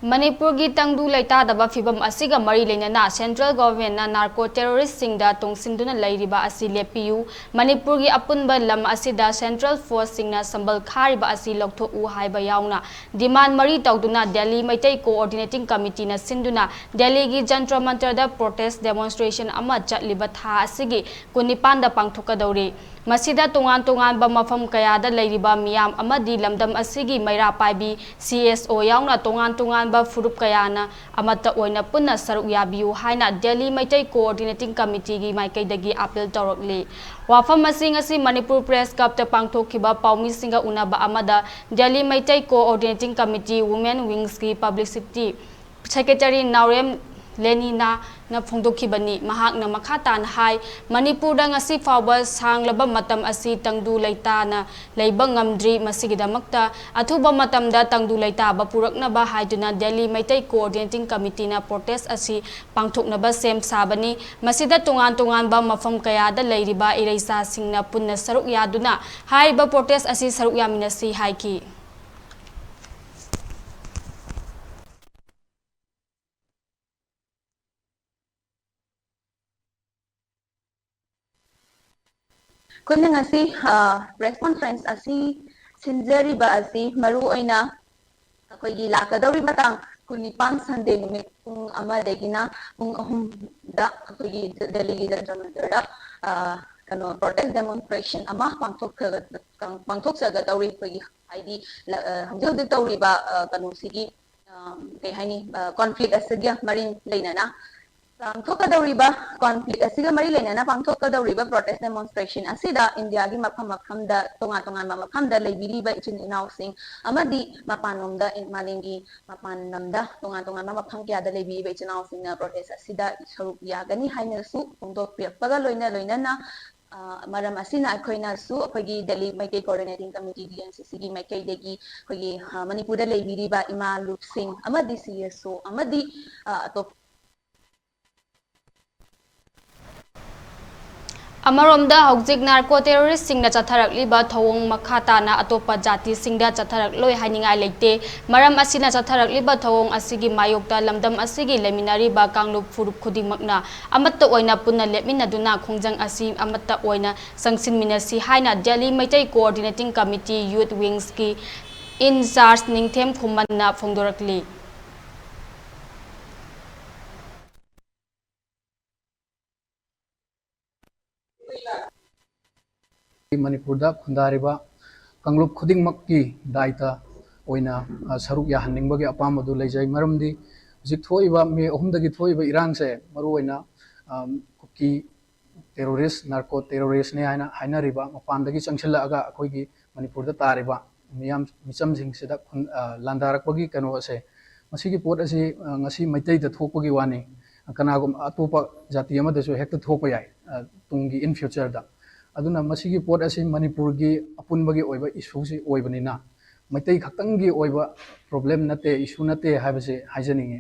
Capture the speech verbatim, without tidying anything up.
ꯃꯅꯤꯄꯨꯔꯒꯤ ꯇꯪꯗꯨ ꯂꯩꯇꯥꯗꯕ ꯐꯤꯚꯝ ꯑꯁꯤꯒ ꯃꯔꯤ ꯂꯩꯅꯅ central governmentꯅ narco terroristꯁꯤꯡꯗ ꯇꯣꯡꯁꯤꯟꯗꯨꯅ ꯂꯩꯔꯤꯕ ꯑꯁꯤ ꯂꯦꯞꯄꯤꯌꯨ, ꯃꯅꯤꯄꯨꯔꯒꯤ ꯑꯄꯨꯟꯕ ꯂꯝ ꯑꯁꯤꯗ central forceꯁꯤꯡꯅ ꯁꯝꯕꯜ ꯈꯥꯔꯤꯕ ꯑꯁꯤ ꯂꯧꯊꯣꯛꯎ ꯍꯥꯏꯕ ꯌꯥꯎꯅ demand ꯃꯔꯤ ꯇꯧꯗꯨꯅ ꯗꯦꯜꯂꯤ ꯃꯩꯇꯩ Coordinating Committeeꯅ ꯁꯤꯟꯗꯨꯅ ꯗꯦꯜꯂꯤꯒꯤ ꯖꯟꯇ꯭ꯔ ꯃꯟꯇ꯭ꯔꯗ protest demonstration ꯑꯃ ꯆꯠꯂꯤꯕ ꯊꯥ ꯑꯁꯤꯒꯤ ꯀꯨꯟꯅꯤꯄꯥꯟꯗ ꯄꯥꯡꯊꯣꯛꯀꯗꯧꯔꯤ꯫ ꯃꯁꯤꯗ ꯇꯣꯉꯥꯟ ꯇꯣꯉꯥꯟꯕ ꯃꯐꯝ ꯀꯌꯥꯗ ꯂꯩꯔꯤꯕ ꯃꯤꯌꯥꯝ ꯑꯃꯗꯤ ꯂꯝꯗꯝ ꯑꯁꯤꯒꯤ ꯃꯩꯔꯥ ꯄꯥꯏꯕꯤ CSO ꯌꯥꯎꯅ ꯇꯣꯉꯥꯟ ꯇꯣꯉꯥꯟꯕ ꯐꯨꯔꯨꯞ ꯀꯌꯥꯅ ꯑꯃꯠꯇ ꯑꯣꯏꯅ ꯄꯨꯟꯅ ꯁꯔꯨꯛ ꯌꯥꯕꯤꯌꯨ ꯍꯥꯏꯅ ꯗꯦꯜꯂꯤ ꯃꯩꯇꯩ Coordinating Committeeꯒꯤ ꯃꯥꯏꯀꯩꯗꯒꯤ appeal ꯇꯧꯔꯛꯂꯤ꯫ ꯋꯥꯐꯝ ꯑꯁꯤ ꯉꯁꯤ ꯃꯅꯤꯄꯨꯔ Press Clubꯇ ꯄꯥꯡꯊꯣꯛꯈꯤꯕ ꯄꯥꯎꯃꯤꯁꯤꯡꯒ ꯎꯅꯕ ꯑꯃꯗ Delhi Meitei Coordinating Committee Women Wingsꯀꯤ publicity secretary ꯅꯥꯎꯔꯦꯝ ꯂꯦꯅꯤꯅꯥꯅ ꯐꯣꯡꯗꯣꯛꯈꯤꯕꯅꯤ꯫ ꯃꯍꯥꯛꯅ ꯃꯈꯥ ꯇꯥꯅ ꯍꯥꯏ, ꯃꯅꯤꯄꯨꯔꯗ ꯉꯁꯤ ꯐꯥꯎꯕ ꯁꯥꯡꯂꯕ ꯃꯇꯝ ꯑꯁꯤ ꯇꯪꯗꯨ ꯂꯩꯇꯥꯅ ꯂꯩꯕ ꯉꯝꯗ꯭ꯔꯤ꯫ ꯃꯁꯤꯒꯤꯗꯃꯛꯇ ꯑꯊꯨꯕ ꯃꯇꯝꯗ ꯇꯪꯗꯨ ꯂꯩꯇꯥꯕ ꯄꯨꯔꯛꯅꯕ ꯍꯥꯏꯗꯨꯅ ꯗꯦꯜꯂꯤ ꯃꯩꯇꯩ Coordinating Committeeꯅ protest ꯑꯁꯤ ꯄꯥꯡꯊꯣꯛꯅꯕ ꯁꯦꯝ ꯁꯥꯕꯅꯤ꯫ ꯃꯁꯤꯗ ꯇꯣꯉꯥꯟ ꯇꯣꯉꯥꯟꯕ ꯃꯐꯝ ꯀꯌꯥꯗ ꯂꯩꯔꯤꯕ ꯏꯔꯩꯆꯥꯁꯤꯡꯅ ꯄꯨꯟꯅ ꯁꯔꯨꯛ ꯌꯥꯗꯨꯅ ꯍꯥꯏꯔꯤꯕ protest ꯑꯁꯤ ꯁꯔꯨꯛ ꯌꯥꯃꯤꯟꯅꯁꯤ ꯍꯥꯏꯈꯤ꯫ ꯑꯩꯈꯣꯏꯅ ꯉꯁꯤ, ꯑ, press conference ꯑꯁꯤ ꯁꯤꯟꯖꯔꯤꯕ ꯑꯁꯤ ꯃꯔꯨ ꯑꯣꯏꯅ ꯑꯩꯈꯣꯏꯒꯤ ꯂꯥꯛꯀꯗꯧꯔꯤꯕ ꯇꯥꯡ ꯀꯨꯟꯅꯤꯄꯥꯟ Sunday ꯅꯨꯃꯤꯠ ꯄꯨꯡ ꯑꯃꯗꯒꯤꯅ ꯄꯨꯡ ꯑꯍꯨꯝꯗ ꯑꯩꯈꯣꯏꯒꯤ ꯗꯦꯜꯂꯤꯒꯤ ꯖꯟꯇꯔ ꯃꯟꯇꯔꯗ, ꯑ, ꯀꯩꯅꯣ, protest demonstration ꯑꯃ ꯄꯥꯡꯊꯣꯛꯆꯒ-, ꯄꯥꯡꯊꯣꯛꯆꯒꯗꯧꯔꯤ꯫ ꯑꯩꯈꯣꯏꯒꯤ ꯍꯥꯏꯗꯤ, ꯂ-, ꯑ, ꯍꯧꯖꯤꯛ ꯍꯧꯖꯤꯛ ꯇꯧꯔꯤꯕ, ꯑ, ꯀꯩꯅꯣꯁꯤꯒꯤ, ꯑ, ꯀꯩ ꯍꯥꯏꯅꯤ, ꯑ, conflict ꯑꯁꯤꯒ ꯃꯔꯤ ꯂꯩꯅꯅ ꯄꯥꯡꯊꯣꯛꯀꯗꯧꯔꯤꯕ conflict ꯑꯁꯤꯒ ꯃꯔꯤ ꯂꯩꯅꯅ ꯄꯥꯡꯊꯣꯛꯀꯗꯧꯔꯤꯕ protest demonstration ꯑꯁꯤꯗ ꯏꯟꯗꯤꯌꯥꯒꯤ ꯃꯐꯝ ꯃꯐꯝꯗ, ꯇꯣꯉꯥꯟ ꯇꯣꯉꯥꯟꯕ ꯃꯐꯝꯗ ꯂꯩꯕꯤꯔꯤꯕ ꯏꯆꯤꯟ ꯏꯅꯥꯎꯁꯤꯡ ꯑꯃꯗꯤ ꯃꯄꯥꯟꯂꯣꯝꯗ, ꯃꯥꯂꯦꯝꯒꯤ ꯃꯄꯥꯟ ꯂꯝꯗ ꯇꯣꯉꯥꯟ ꯇꯣꯉꯥꯟꯕ ꯃꯐꯝ ꯀꯌꯥꯗ ꯂꯩꯕꯤꯔꯤꯕ ꯏꯆꯤꯟ ꯏꯅꯥꯎꯁꯤꯡꯅ protest ꯑꯁꯤꯗ ꯁꯔꯨꯛ ꯌꯥꯒꯅꯤ ꯍꯥꯏꯅꯁꯨ ꯐꯣꯡꯗꯣꯛꯄꯤꯔꯛꯄꯒ ꯂꯣꯏꯅ ꯂꯣꯏꯅꯅ, ꯑ, ꯃꯔꯝ ꯑꯁꯤꯅ ꯑꯩꯈꯣꯏꯅꯁꯨ ꯑꯩꯈꯣꯏꯒꯤ ꯗꯦꯜꯂꯤ ꯃꯩꯇꯩ Coordinating Committee, DNCCꯒꯤ ꯃꯥꯏꯀꯩꯗꯒꯤ ꯑꯩꯈꯣꯏꯒꯤ, ꯑ, ꯃꯅꯤꯄꯨꯔꯗ ꯂꯩꯕꯤꯔꯤꯕ ꯏꯃꯥ ꯂꯨꯞꯁꯤꯡ ꯑꯃꯗꯤ CSO ꯑꯃꯗꯤ, ꯑ, ꯑꯇꯣꯞ ꯑꯃꯔꯣꯝꯗ, ꯍꯧꯖꯤꯛ ꯅꯥꯔꯀꯣ ꯇꯦꯔꯣꯔꯤꯁꯁꯤꯡꯅ ꯆꯠꯊꯔꯛꯂꯤꯕ ꯊꯧꯑꯣꯡ ꯃꯈꯥ ꯇꯥꯅ ꯑꯇꯣꯞꯄ ꯖꯥꯇꯤꯁꯤꯡꯗ ꯆꯠꯊꯔꯛꯂꯣꯏ ꯍꯥꯏꯅꯤꯡꯉꯥꯏ ꯂꯩꯇꯦ꯫ ꯃꯔꯝ ꯑꯁꯤꯅ, ꯆꯠꯊꯔꯛꯂꯤꯕ ꯊꯧꯑꯣꯡ ꯑꯁꯤꯒꯤ ꯃꯥꯌꯣꯛꯇ ꯂꯝꯗꯝ ꯑꯁꯤꯒꯤ ꯂꯩꯃꯤꯟꯅꯔꯤꯕ ꯀꯥꯡꯂꯨꯞ ꯐꯨꯔꯨꯞ ꯈꯨꯗꯤꯡꯃꯛꯅ ꯑꯃꯠꯇ ꯑꯣꯏꯅ ꯄꯨꯟꯅ ꯂꯦꯞꯃꯤꯟꯅꯗꯨꯅ ꯈꯣꯡꯖꯪ ꯑꯁꯤ ꯑꯃꯠꯇ ꯑꯣꯏꯅ ꯆꯪꯁꯤꯟꯃꯤꯟꯅꯁꯤ ꯍꯥꯏꯅ Delhi Meitei Coordinating Committee Youth Wings ꯀꯤ in charge ꯅꯤꯡꯊꯦꯝ ꯈꯨꯃꯟꯅ ꯐꯣꯡꯗꯣꯔꯛꯂꯤ꯫ ꯃꯅꯤꯄꯨꯔꯗ ꯈꯨꯟꯗꯥꯔꯤꯕ ꯀꯥꯡꯂꯨꯞ ꯈꯨꯗꯤꯡꯃꯛꯀꯤ ꯗꯥꯏꯇ ꯑꯣꯏꯅ, ꯑ, ꯁꯔꯨꯛ ꯌꯥꯍꯟꯅꯤꯡꯕꯒꯤ ꯑꯄꯥꯝꯕꯗꯨ ꯂꯩꯖꯩ꯫ ꯃꯔꯝꯗꯤ ꯍꯧꯖꯤꯛ ꯊꯣꯛꯏꯕ ꯃꯦ ꯑꯍꯨꯝꯗꯒꯤ ꯊꯣꯛꯏꯕ ꯏꯔꯥꯡꯁꯦ ꯃꯔꯨꯑꯣꯏꯅ, ꯑꯝ, ꯀꯨꯀꯤ ꯇꯦꯔꯣꯔꯤꯁ, ꯅꯥꯔꯀꯣ ꯇꯦꯔꯣꯔꯤꯁꯅꯦ ꯍꯥꯏꯅ ꯍꯥꯏꯅꯔꯤꯕ, ꯃꯄꯥꯟꯗꯒꯤ ꯆꯪꯁꯤꯜꯂꯛꯑꯒ ꯑꯩꯈꯣꯏꯒꯤ ꯃꯅꯤꯄꯨꯔꯗ ꯇꯥꯔꯤꯕ ꯃꯤꯌꯥꯝ, ꯃꯤꯆꯝꯁꯤꯡꯁꯤꯗ ꯈꯨꯟ-, ꯑ, ꯂꯥꯟꯗꯥꯔꯛꯄꯒꯤ ꯀꯩꯅꯣ ꯑꯁꯦ, ꯃꯁꯤꯒꯤ ꯄꯣꯠ ꯑꯁꯤ, ꯑ, ꯉꯁꯤ ꯃꯩꯇꯩꯗ ꯊꯣꯛꯄꯒꯤ ꯋꯥꯅꯤ, ꯀꯅꯥꯒꯨꯝꯕ ꯑꯇꯣꯞꯄ ꯖꯥꯇꯤ ꯑꯃꯗꯁꯨ ꯍꯦꯛꯇ ꯊꯣꯛꯄ ꯌꯥꯏ, ꯑ, ꯇꯨꯡꯒꯤ, in future ꯗ꯫ ꯑꯗꯨꯅ ꯃꯁꯤꯒꯤ ꯄꯣꯠ ꯑꯁꯤ ꯃꯅꯤꯄꯨꯔꯒꯤ ꯑꯄꯨꯟꯕꯒꯤ ꯑꯣꯏꯕ ꯏꯁꯨꯁꯤ ꯑꯣꯏꯕꯅꯤꯅ, ꯃꯩꯇꯩ ꯈꯛꯇꯪꯒꯤ ꯑꯣꯏꯕ ꯄ꯭ꯔꯣꯕ꯭ꯂꯦꯝ ꯅꯠꯇꯦ, ꯏꯁꯨ ꯅꯠꯇꯦ ꯍꯥꯏꯕꯁꯤ ꯍꯥꯏꯖꯅꯤꯡꯉꯤ꯫